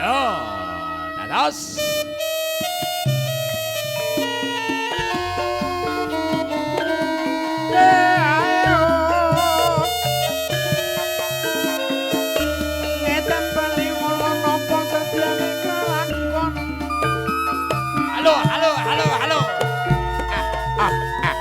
Yo, dados. Halo, halo, halo, halo. Ah, ah, ah.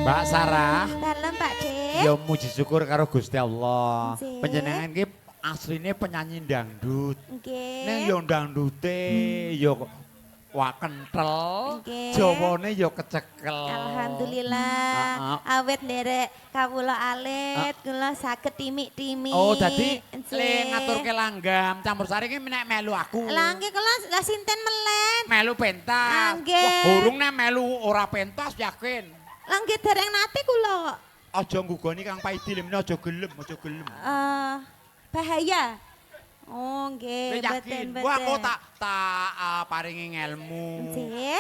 Mbak Sarah. Dalem Pak De. Ya muji syukur karo Gusti Allah. Panjenengan iki asline penyanyi dangdut. Nggih. Ning ya dangdute ya wah kenthel, jawane ya kecekel. Alhamdulillah. Awet nderek kawula alit, kula saged timik-timik. Oh, dadi le ngaturke langgam campursari iki nek melu aku. Lah nggih kula lah sinten melen. Melu pentas. Wah, burung nek melu ora pentas yakin. Lah nggih dereng nate kula. Aja nggugoni Kang Paidi lemne aja gelem, aja gelem. Bahaya. Oh nggih, mboten mboten. Wah, aku tak paringi ngelmu.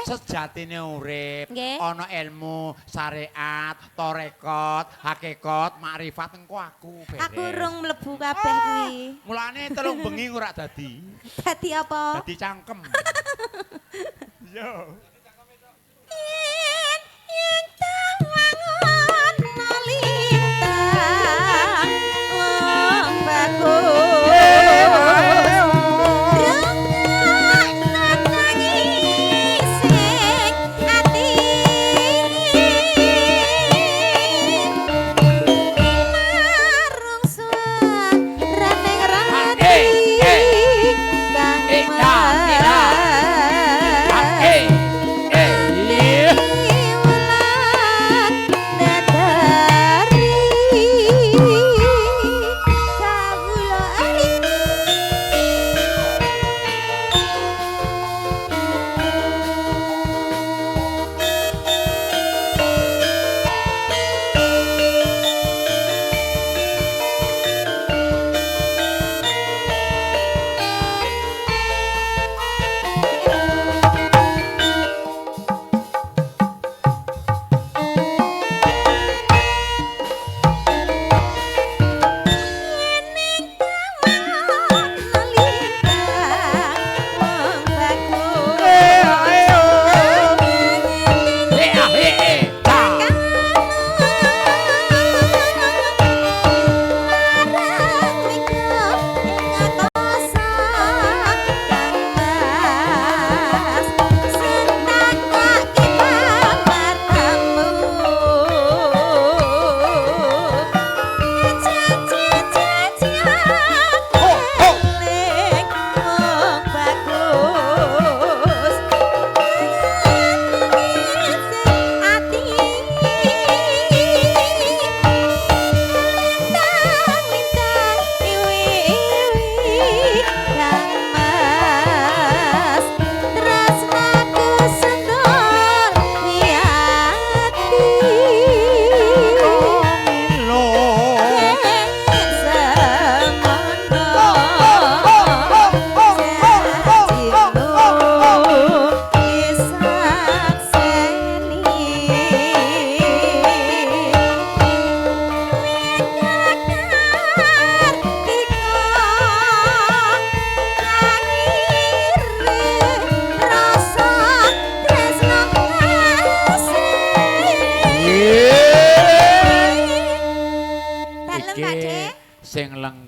Sejatine urip ana ilmu syariat, tarekat, hakikat, makrifat engko aku beres. Aku rung mlebu kabeh kuwi. Mulane 3 bengi ora dadi. Dadi apa? Dadi cangkem. Yo. Yen tawangun lintang wong bagus. Hey.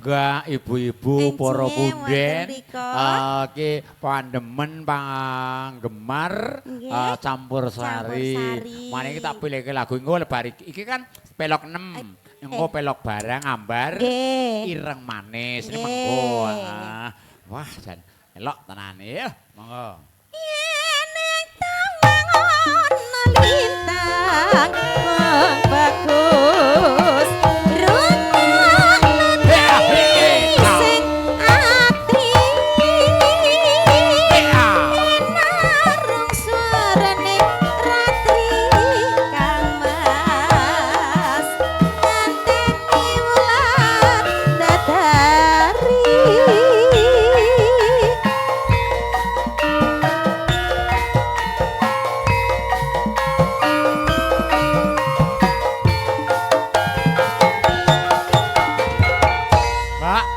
Lenggah ibu-ibu para punden iki pandemen panggemar campur sari. Mane iki tak pilihke lagu engko lebar iki kan pelok 6. Engko pelok barang ambar ireng manis ini mengko. Wah jan elok tenane ya. Monggo. Yen ing tawang ana lintang wong bagus sing ati narung suarane ratri kang mas nganteni wulan dadari. Mbak,